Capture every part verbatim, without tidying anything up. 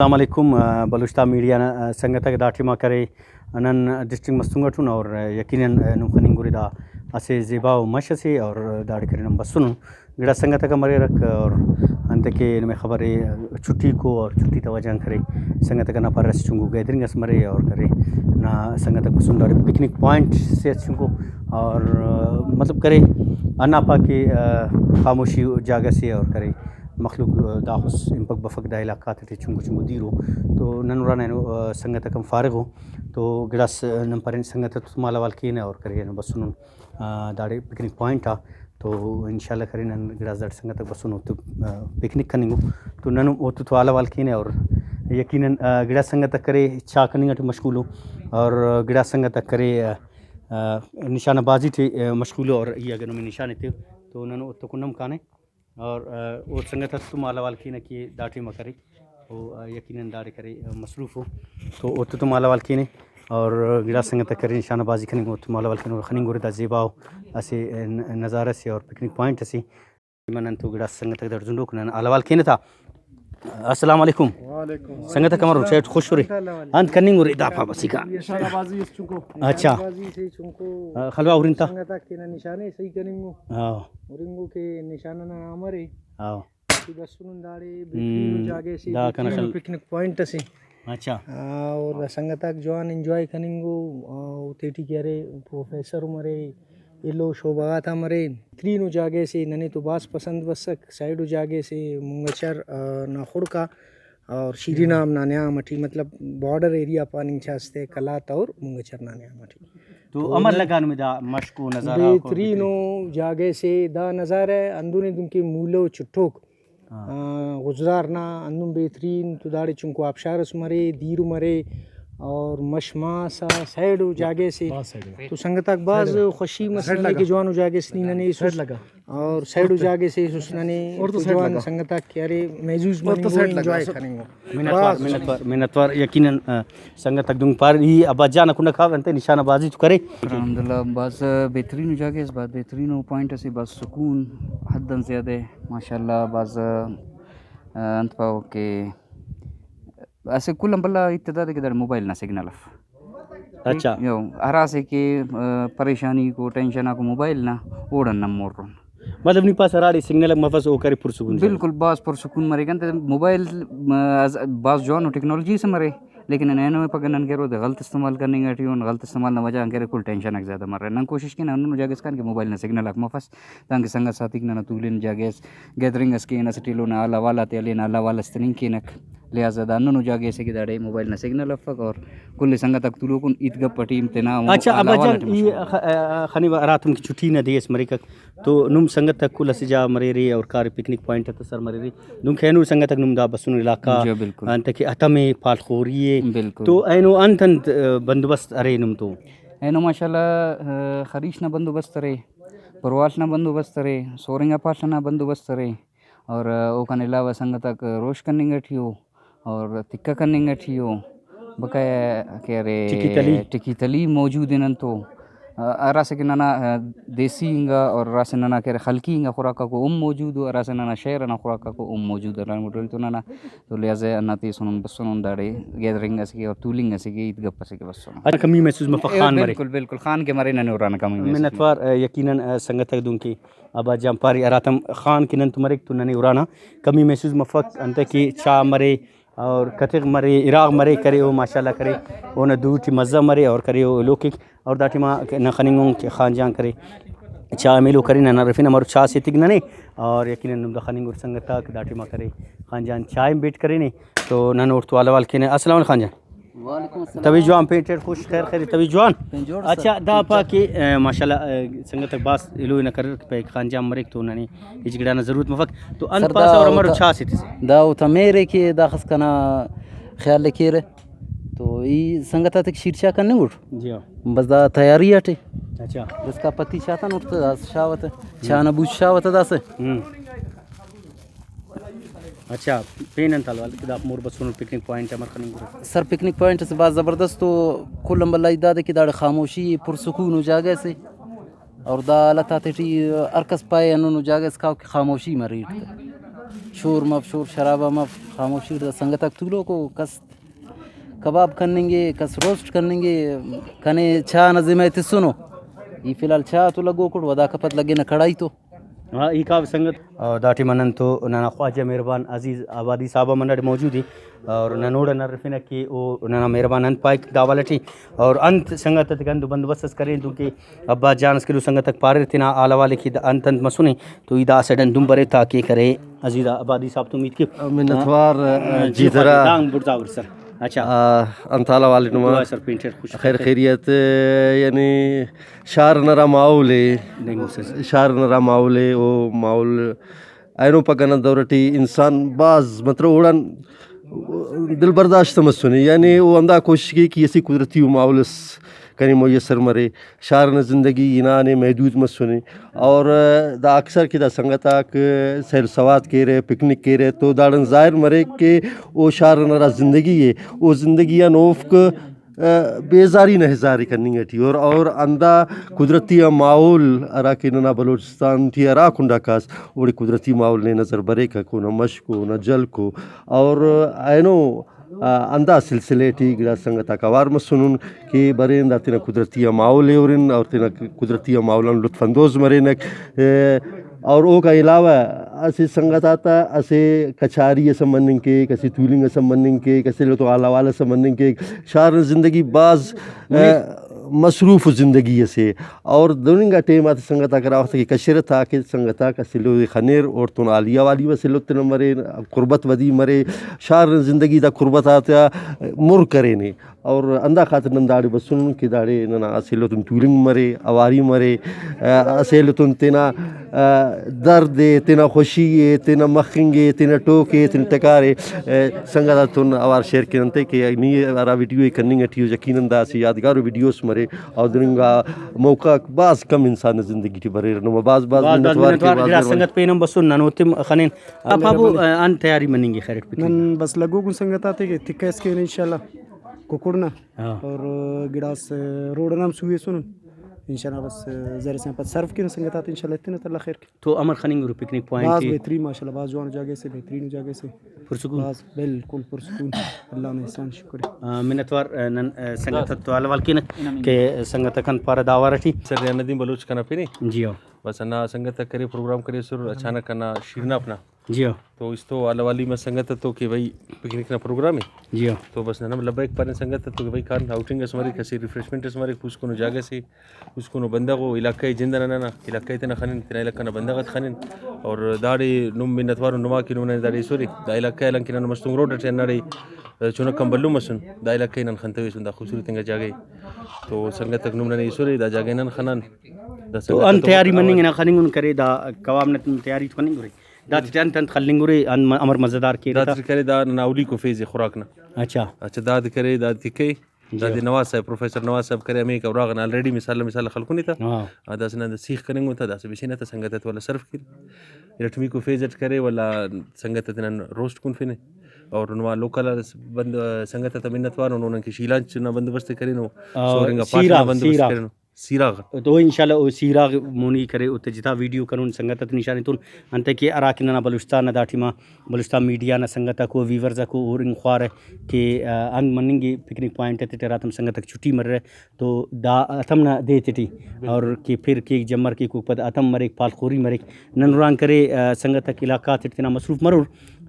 السلام علیکم، آ، بلوچ تام میڈیا نا، آ، سنگت آک، دا ٹائما کرے نن ڈسٹرکٹ مستونگ اٹن اور یقیناً نم خننگ اُرے دا اسہ زیبا ءُ مش اسے اور داڑے کرے نن بسنن۔ گڑاس سنگت آک ہم اریرک اور انتئے کہ نمے خبر ءِ چھٹیکو اور چھٹی تا وجہ غان کرے سنگت آک ہندا پاریر اسہ چنکو گیدرنگ اس مرے اور کرے نا سنگت آک بسن داڑے پکنک پوائنٹ سے اسہ چنکو اور مطلب کرے ہندا پا کہ خاموشی جاگہ سے اور کرے مخلوق داخس ہنپک بفک دا علاقہ غاتیٹی چنکو چنکو دیر ءُ تو نن اُرا نا اینو سنگت آک ہم فارغ ءُ تو گڑاس نن پارین سنگت آتتون حال احوال کینہ اور کرے اینو بسنن۔ آ، داڑے پکنک پوائنٹ آ تو انشاءاللہ کرے نن گڑاس داڑے سنگت آک بسن اوتو، آ، پکنک کننگ ءُ تو نن اوتو تو حال احوال کینہ اور یقیناً، آ، گڑاس سنگت آک کرے چاہ کننگ ٹی مشغول ءُ اور گڑاس سنگت آک کرے، آ، آ، نشانہ بازی ٹی، آ، مشغول ءُ اور ای اگہ نمے نشان ایتیو تو نن اوتو کن ہم کانہ۔ اور، آ، او سنگت آتتون حال احوال کینہ کہ دا ٹائما کرے او، آ، یقیناً داڑے کرے، آ، مصروف ءُ تو اوتتون حال احوال کینہ اور گڑاس سنگت آک کرے نشانہ بازی کننگ اوتتون حال احوال کینہ اور خننگ اُرے دا زیبا ءُ اسہ ن-، نظارہ سے اور پکنک پوائنٹ اسے۔ نن تو گڑاس سنگت آک داڑے زندوک نن حال احوال کینہ تا۔ السلام علیکم۔ وعلیکم۔ سنگت آک امر اُرے؟ چیٹ خوش اُرے؟ انت کننگ اُرے دا پا بس ایکا۔ نشانہ بازی اس چنکو۔ اچھا۔ نشانہ بازی سے چنکو۔ آ، خلوا اُرن تا۔ سنگت آک تینا نشانے صحیح کننگو۔ ہاں۔ ہُرنگو کہ نشانہ نا امر ءِ۔ ہاں۔ کہ بسنن داڑے بہترین ہم، جاگہ سے، دا کنا بہترین خل۔ پکنک پوائنٹ اسے۔ اچھا۔ آ، اور سنگت آک جوان انجوائے کننگو، آ، اوتیٹی کہ ارے پروفیسر ہم ارے، ایلو شعبہ غاتا ہم ارے، بہترین جاگہ سے۔ ننے تو بھاز پسند بسک، سائیڈو جاگہ سے، مونگچر، آ، نا خڑک آ اور شیرین آم نا نیام اٹی، مطلب بارڈر ایریا پاننگ چا استے، قلات اور مونگچر نا نیام اٹی۔ تو تو امر لگا نمے دا مشکو نظارہ غاک اور بہترین بہترین۔ او جاگہ سے، دا نظارہ ہندن ءِ دنکہ مولو چٹوک، ہاں۔ آ، غزرار نا ہندن بہترین، تو داڑے چنکو آبشار اس مرے، دیر مرے اور مش ماس آ سائیڈ او جاگہ سے۔ بھاز سائیڈ او۔ تو سنگت آک بھاز سائیڈ او۔ خوشی مس سائیڈ ننے لگا۔ کہ جوانو جاگہ اس نی ننے ایسس۔ سائیڈ لگا۔ اور سائیڈو جاگہ سے ایسس ننے اور تو تو سائیڈ جوان لگا۔ سنگت آک کہ ارے محظوظ اور تو مننگو، سائیڈ لگا۔ انجوائے کننگو۔ منتوار، بس۔ منتوار، منتوار۔ یقیناً، آ، سنگت آک دنکہ پاریر ای عباس جان آ کنڈ آ کاو انتئے نشانہ بازی تو کرے۔ الحمدللہ، بھاز بہترین جاگہ اس، بھاز بہترین پوائنٹ اسے، بھاز سکون حد آن زیادہ، ماشاءاللہ، بھاز، آ، انت پاو کہ اسہ کل آن بھلا ہیت دادے کہ داڑے موبائل نا سگنل اف۔ اچھا۔ یو، ہراسے کہ، آ، پریشانی کو، ٹینشن آکو موبائل نا، اوڑان نم مورن۔ مطلب نی پاس ہراڑے سگنل مفس او کرے پرسکون جاگہ۔ بالکل، بھاز پرسکون مریک۔ انتئے موبائل، آ، بھاز جوانو ٹیکنالوجی سے مرے، لیکن نن اینو پگہ نن کہ اودے غلط استعمال کننگ ٹی اُن، غلط استعمال نا وجہ غان کہ ارے کل ٹینشن آک زیادہ مرے۔ نن کوشش کینہ ہندنو جاگہ اس کان کہ موبائل نا سگنل آک مفس، تانکہ سنگت ساتیک ننا تولن جاگہ اس، گیدرنگ اس کین، اسٹ ایلو نا حال احوال آتے ہلین، حال احوال اس تننگ کینک۔ لہٰذا دا ہندنو جاگہ اسے کہ داڑے موبائل نا سگنل افک اور کل سنگت آک تولوکن ہیت گپ ٹی تینا ہمو اچھا، حال ابا احوال جان، اٹی ای مشغول۔ خ-، آ، خنیوہ ہراتم کہ چھٹی نا دے اس مریکک، تو نم سنگت آک کل اسہ جاگہ مریرے اور کارے پکنک پوائنٹ آتا سر مریرے، دنکہ اینو سنگت آک نم دا بسنو علاقہ جی، بالکل۔ انتئے کہ ہتمے پال خوری ءِ۔ بالکل۔ تو اینو انت انت، آ، بندوبست ارے نم تو؟ اینو ماشاءاللہ، آ، خریش نا بندوبست ارے، پرواڷ نا بندوبست ارے، سورنگا پاڷ نا بندوبست ارے۔ اور اوکان علاوہ سنگت آک روش کننگ ٹی ءُ اور تکہ کننگ ٹی ءُ، بقایا کہ ارے ٹکی تلی۔ ٹکی تلی موجود ءِ نن تو، آ، ہراسے کہ ننا، آ، دیسی انگا اور ہراسے ننا کہ ارے خلقی انگا خوراک آکو ہم موجود ءُ، ہراسے ننا شہر ئنا خوراک آکو ہم موجود ءُ۔ ہراڑے مٹوری تو ننا تو لہٰذا ہندا تیسنن بسنن داڑے گیدرنگ اسے کہ اور تولنگ اسے کہ ہیت گپ اسے کہ بسنن۔ اچھا، کمی محسوس مفک، اے، خان مرے۔ بالکل، بالکل، خان کہ مرے ننے ارانا کمی محسوس مفک۔ منتوار، آ، یقیناً، آ، سنگت آک دنکہ عباس جان پارے ہراتم خان کہ نن تو مریک تو ننے ارانا کمی محسوس مفک، انتئے کہ چاہ مرے اور کتغ مرے، اراغ مرے کرے او ماشاءاللہ کرے اونا دو ٹی مزہ مرے اور کرے او ایلو کیک اور دا ٹائما نن خننگن کہ خان جان کرے چاہ ہم ایلو کرے، نن ہرفنہ ہمرو چاہ سے ایتک ننے اور یقیناً نم دا خننگ اور سنگت آک دا ٹائما کرے خان جان چاہ ہم بیٹ کرینے تو نن اوڑتو حال احوال کینہ۔ السلام علیکم خان جان۔ وعلیکم السلام۔ طبیعت جوان، پین ٹیٹ خوش، خیر خیر، طبیعت جوان۔ پین جوڑ اچھا، سر۔ دا پا کہ، آ، ماشاءاللہ، آ، سنگت آک بھاز ایلو ہناک اریر کہ پائک خان جان مریک تو ننے ہچ گڑا نا ضرورت مفک۔ تو انت سر، پاسہ دا اور امر اوتا، چاہ سے تسے؟ دا اوتا مہر ءِ کہ داخس کنا خیال ءِ کیرہ۔ تو ای سنگت آتیک شیر چاہ کننگ اٹ۔ جی ہاں۔ بس دا تیاری اٹے۔ اچھا۔ داسکا پتی چاہ تنٹ تہ داسہ شاغ تہ۔ چاہ نا بوچ شاغ تہ داسہ۔ ہم۔ اچھا، پین انت حال احوال کہ دا مر بسنٹ پکنک پوائنٹ امر خننگ ارے؟ سر، پکنک پوائنٹ اسہ بھاز زبردست ءُ کل آن بھلا ہیت دادے کہ داڑے خاموشی ءِ، پرسکون ءُ جاگہ اسے اور دا حالت آتیٹی ہر کس پائے ہندنو جاگہ اس کاو کہ خاموشی مریٹ تہ۔ شور مف، شور شرابہ مف، خاموشی اٹ دا سنگتاک تولوکو، کس کباب کننگے، کس روسٹ کننگے، کنے چاہ نا ذمہ ءِ تسنو۔ ای فی الحال چاہ تو لگوکٹ، وداکا پد لگنہ کڑائی تو۔ ہاں، ای کاو سنگت۔ اور دا ٹائم نن تو ننا خواجہ مہربان عزیز آبادی صاحب ہم ہنداڑے موجود ءِ اور نن اوڑان ہرفنہ کہ او ننا مہربان انت پائک دا حوالہ ٹی اور انت سنگت آتیکا ہندن بندوبست اس کرین، دنکہ عباس جان اس کہ ایلو سنگت آک پاریر تینا حال حوالے کہ دا انت انت مسنے، تو ای دا اسہ ڈن دن برے تاکہ کرے عزیز آبادی صاحب تو امید کہ منتوار، آ، جی جی خواجہ، ترا۔ دانگ بڑزاور سر۔ اچھا۔ آ، انت حال حوالے نما؟ دعا سر پینٹر خوش خیر خیر۔ خیریت، یعنی شار نا ہرا ماحول ءِ، ڈینگو سر۔ شار نا ہرا ماحول ءِ، او ماحول اینو پگہ نا دور ٹی انسان بھاز مطلب اوڑان دل برداشت مسنے، یعنی او ہندا کوشش کے کہ اسہ قدرتی او ماحول اس کنے میسر مرے۔ شار نا زندگی ہنانے محدود مسنے اور دا اکثر کہ دا سنگت آک سیر سواد کیرہ، پکنک کیرہ تو داڑان ظاہر مریک کہ او شار نا ہرا زندگی ءِ، او زندگی آن اوفک بیزاری نا اظہار ءِ کننگ ٹی اور، اور ہندا قدرتی آ ماحول ہرا کہ ننا بلوچستان ٹی ہرا کنڈا کاس اوڑے قدرتی ماحول نے نظر بریکک، اونا مشکو، اونا جلکو اور اینو، آ، ہندا سلسلہ ٹی گڑاس سنگت آک اوار مسنن کہ برین دا تینا قدرتی آ ماحول ءِ ہرن اور تینا قدرتی آ ماحول آن لطف اندوز مرینک۔ ءِ، اور اوکا علاوہ اسہ سنگت آتا اسہ کچاری ئس ہم مننگ کیک، اسہ تولنگ ئس ہم مننگ کیک، اسہ ایلو تو حال حوال ئس ہم مننگ کیک۔ شار نا زندگی بھاز، ءِ، مصروف زندگی ئسے اور دہننگا ٹائم آتے سنگت آک ہرا وخت کہ کشرہ تا کہ سنگت آک اسہ ایلو ئے خنیر، اوڑتون حالی حوالی مس ایلو تینا مرے، قربت ودی مرے، شار نا زندگی دا قربت آتیا مر کرینے۔ اور ہندا خاطر نن داڑے بسنن کہ داڑے ننا اسہ ایلو تون تولنگ مرے، اواری مرے، آ، اسہ ایلو تون تینا، آ، درد ءِ، تینا خوشی ءِ، تینا مخنگ ءِ، تینا ٹوک ءِ، تینا ٹکار ءِ، آ، سنگت آتون اوار شیئر کینن تے کہ نی ہرا ویڈیو ءِ کننگ ٹی او یقیناً دا اسہ یادگارو ویڈیوس مرے اور دننگا موقع آک بھاز کم انسان نا زندگی ٹی بریرہ۔ نما بھاز بھاز بھاز بھاز منت وار کہ منت وار بھاز گڑا مہربانی۔ سنگت پین ہم بسن نن اوتم خنین۔ آپ آبو، آ، انت تیاری مننگ ءِ خیرٹ پکنک؟ نن بس لگوکن سنگت آتے کہ تکہ اس کین انشاءاللہ ککڑ نا۔ ہاں۔ اور گڑاس روڈ انا ہم سو ایسونن۔ انشاءاللہ بس زر سے آن پد سرو کین سنگت آتے انشاءاللہ ایتنہ تے اللہ خیر کے۔ تو امر خننگ ارے پکنک پوائنٹ بھاز ٹی؟ بہترین ماشاءاللہ، بھاز جوان جاگہ سے، بہترین جاگہ سے۔ پرسکون؟ بھاز بالکل پرسکون۔ اللہ نا احسان شکر ہے۔ آ، منت وار، آ، نن، آ، سنگت تو حال حوال کینہ کہ سنگت اکن پارہ دا وار ٹی۔ سر ضیاء الدین بلوچ کنا پن ءِ۔ جی ہاں۔ بس ہندا سنگت آک کرے پروگرام کریسر اچانک ہندا شیرناپ نا۔ جی ہاں۔ تو استو حال حوالی مس سنگت تو کہ بھئی پکنک نا پروگرام ءِ۔ جی ہاں۔ تو بس نن ہم لبیک پارین سنگت تو کہ بھئی کان آؤٹنگ اس مریک، اسہ ریفریشمنٹ اس مریک، پوسکنو جاگہ سے، پوسکنو بندغ او، علاقہ ءِ جند انا ننا علاقہ ءِ تینا خنن، تینا علاقہ نا بندغ آتے خنن۔ اور داڑے نم منت وار نما کہ نم ننے داڑے ایسورے، دا علاقہ حالانکہ نن مستونگ روڈ اٹی ہنداڑے چنک آن بھلن مسن، دا علاقہ ءِ نن خنتویسن، دا خوبصورت انگا جاگہ ءِ۔ تو سنگت آک نم ننے ایسورے، دا جاگہ ءِ نن خنان۔ دا تو سنگت انت آتون تیاری خنان۔ مننگ نا خننگ ان کرے، دا کباب نا تیاری تو کننگ ارے؟ داتے ٹی انت انت خلنگ ارے، ان-، امر مزیدار کیرہ تا؟ داتے ٹی کرے دا ننا اولیکو فیز ءِ خوراک نا۔ اچھا۔ اچھا، داد کرے، داد تکے۔ جی۔ دادے نواز صاحب، پروفیسر نواز صاحب کرے، ہمیکا اراغان آلریڈی مثال مثال خلکنے تا۔ ہاں۔ آ، داسہ نن سیخ کننگ تا، داسہ بسینہ تا سنگت آتے ولدا سرو کیر۔ ارٹمیکو فیز اٹ کرے، ولدا سنگت آتے نن روسٹ کنفنے۔ اور نما لوکل آ بند-، سنگت آتا منت وار ان، نن کہ شیلانچ نا بندوبست کرینو، آ، سورنگا پاڷ نا سیراغ، بندوبست سیراغ۔ کرینو۔ سیراغ۔ تو انشاءاللہ او سیراغ مونی کرے، اوتے جتا ویڈیو کنون سنگت آتے نشان ایتون، انتئے کہ ہراکہ ننا بلوچستان نا دا ٹائما بلوچستان میڈیا نا سنگت آکو، ویورز آکو ہورنگ خوارہ کہ، آ، انت مننگ ءِ پکنک پوائنٹ آتیٹی ہراتم سنگت آک چھٹی مریرہ تو دا ہتم نا دے تیٹی اور کہ پھر کیک جمر کیک اوک پد ہتم مریک، پال خوری مریک۔ نن ہرانگ کرے، آ، سنگت آک علاقہ غاتیٹ تینا مصروف مرور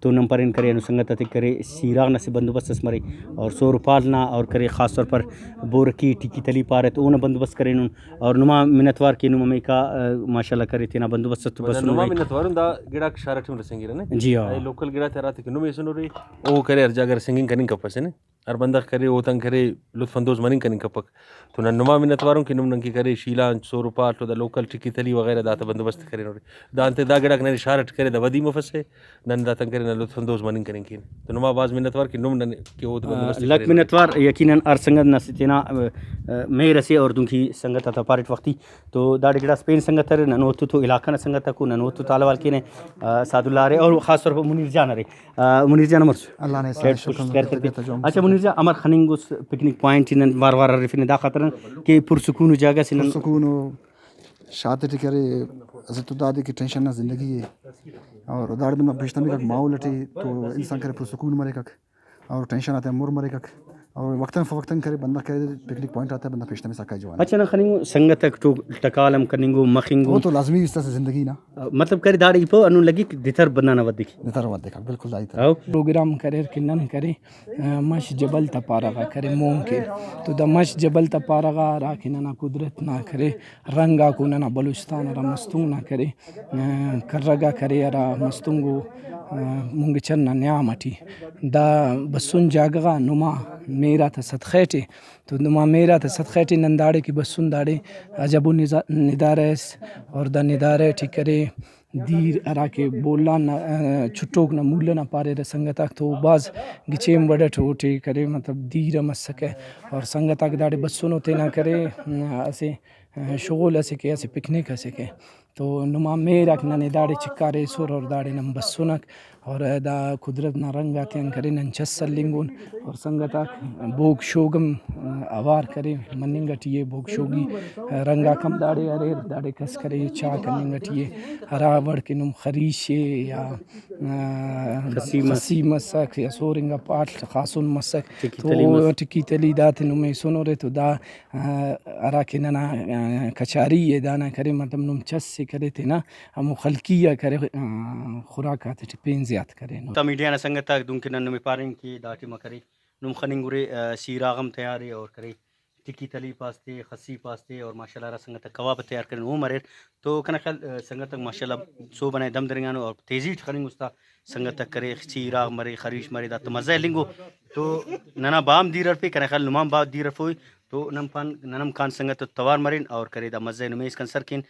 تو نن پرین کرے اینو سنگت آتے کرے سیراغ نا اسہ بندوبست اس مرے اور سور و پال نا اور کرے خاص طور پر بورکی ٹکی تلی پارہ تو اونا بندوبست کرینن۔ اور نما منت وار کہ نم ہمیکا، آ، ماشاءاللہ کرے تینا بندوبست اس تو ولدا بسنو نما رہی۔ منت وارن دا گڑاک شار ٹی ہم رسینگرہ نے۔ جی ہاں۔ اے لوکل گڑاتے ہراتے کہ نم ایسنورے او کرے ہر جاگہ رسینگنگ کننگ کپسہ نے۔ ہر بندغ کرے، اوتان کرے، لطف اندوز مننگ کننگ کپک۔ تو نن نما منت وارن کہ نم نن کہ کرے شیلانچ، سور و پاٹ و دا لوکل ٹکی تلی وغیرہ داتا بندوبست کرینورے۔ دا انتئے دا گڑاک ننے شار اٹ کرے دا ودی مفسہ، نن داتان کرے نن لطف اندوز مننگ کننگ کین۔ تو نما بھاز منت وار کہ نم نن کہ اود آ، بندوبست لکھ کرینورے۔ منت وار، یقیناً ہر سنگت نا اسہ تینا، آ، آ، مہر اسے اور دنکہ سنگت آتا پاریٹ وختی تو داڑے گڑاس پین سنگت ارے، نن اوتو تو علاقہ نا سنگت اکو، نن اوتو تو حال احوال کینہ، آ، سعد اللہ ارے اور خاص طور پر منیر جان ارے۔ آ، منیر جان امر اس؟ اللہ نے احسان خیر، شکر خوش، خیر منت کرتے۔ وار۔ اچھا منیر جان، امر خننگ اس پکنک پوائنٹ نن وار وار ہرفینے دا خاطر ان کہ پرسکون جاگہ سے نن۔ پرسکون و شار تیٹی کرے، اسہ تو دادے کہ ٹینشن نا زندگی ءِ، اور داڑے بندغ پیش تمکک ماحول ٹی تو انسان کرے پرسکون مریکک، اور ٹینشن آتے مر مریکک، اور وقتاً فوقتاً کرے بندغ کرے پکنک پوائنٹ آتے بندغ پیش تمسا کائے جوان۔ اچھا، نہ خننگو سنگتک تو ٹکال ہم کننگو، مخنگو۔ او تو لازمی است اسہ زندگی نا۔ مطلب کرے داڑے پو ہندن لگک دتر بندغ نا ودکی۔ دتر ودکی، بالکل دا ہیت ءِ۔ او۔ پروگرام کریر کہ نن کرے، آ، مش جبل تا پارہ غا کرے مون کین۔ تو دا مش جبل تا پارہ غا ہرا کہ ننا قدرت نا کرے رنگ آکو، ننا بلوچستان ہرا مستونگ نا کرے، آ، کرہ غا کرے ہرا مستونگ و، آ، مونگچن نا نیام اٹی۔ دا بسن جاگہ غا نما مہر آتا صدقہ ٹی تو نما مہر آتا صدقہ ٹی نن داڑے کہ بسن داڑے عجب و نظا-، ندارہ اس، اور دا ندارہ ٹی کرے دیر ہراکہ بولان نا، آ، چٹوک نا مولہ نا پاریرہ سنگتاک، تو بھاز گچین وڑ اٹ اوٹی کرے مطلب دیر ہم اسکہ، اور سنگتاک داڑے بسنو تینا کرے، آ، اسہ، آ، شغل اسے کہ اسہ پکنک اسے کہ تو نما مہر آک ننے داڑے چکار ایسر اور داڑے نن بسنک اور دا قدرت نا رنگ آتیان کرے نن چس ہلنگن اور سنگت آک بوگ شوگ ہم اوار کرے مننگ ٹی ءِ، بوگ شوگی رنگ آک ہم داڑے اریر، داڑے کس کرے چاہ کننگ ٹی ءِ، ہرا وڑ کہ نم خریش ءِ یا، آ، خسی مس۔ خسی مسک یا سور انگا پاڷ خاسن مسک ٹکی تو تلی مس۔ ٹکی تلی داتے نم ایسنورے تو دا آ، ہرا کہ ننا، آ، کچاری ءِ دانا کرے، مطلب نم چس ءِ کرے تینا ہمو خلقی آ کرے، آ، خوراک آتے ٹی پین زیات کرینو۔ تا میڈیا نا سنگت آک دنکہ نن نمے پارین کہ دا ٹائم آ کرے نم خننگ ارے، آ، سیراغ ہم تیار ءِ اور کرے ٹکی تلی پاستے، خسی پاستے اور ماشاءاللہ ہرا سنگت آک کباب تیار کرین اوم اریر۔ تو کنا خیال، آ، سنگت آک ماشاءاللہ سوب ئنا دم درینگانو اور تیزی ٹی خننگ استا۔ سنگت آک کرے، چیراغ مرے، خریش مرے، دا تو مزہ ہلنگو۔ تو ننا با ہم دیر ہرفے، کنا خیال نما ہم با دیر ہرفوئی۔ تو نن پان، نن ہم کان سنگت تو توار مرین اور کرے دا مزہ نمے اسکان سر کین۔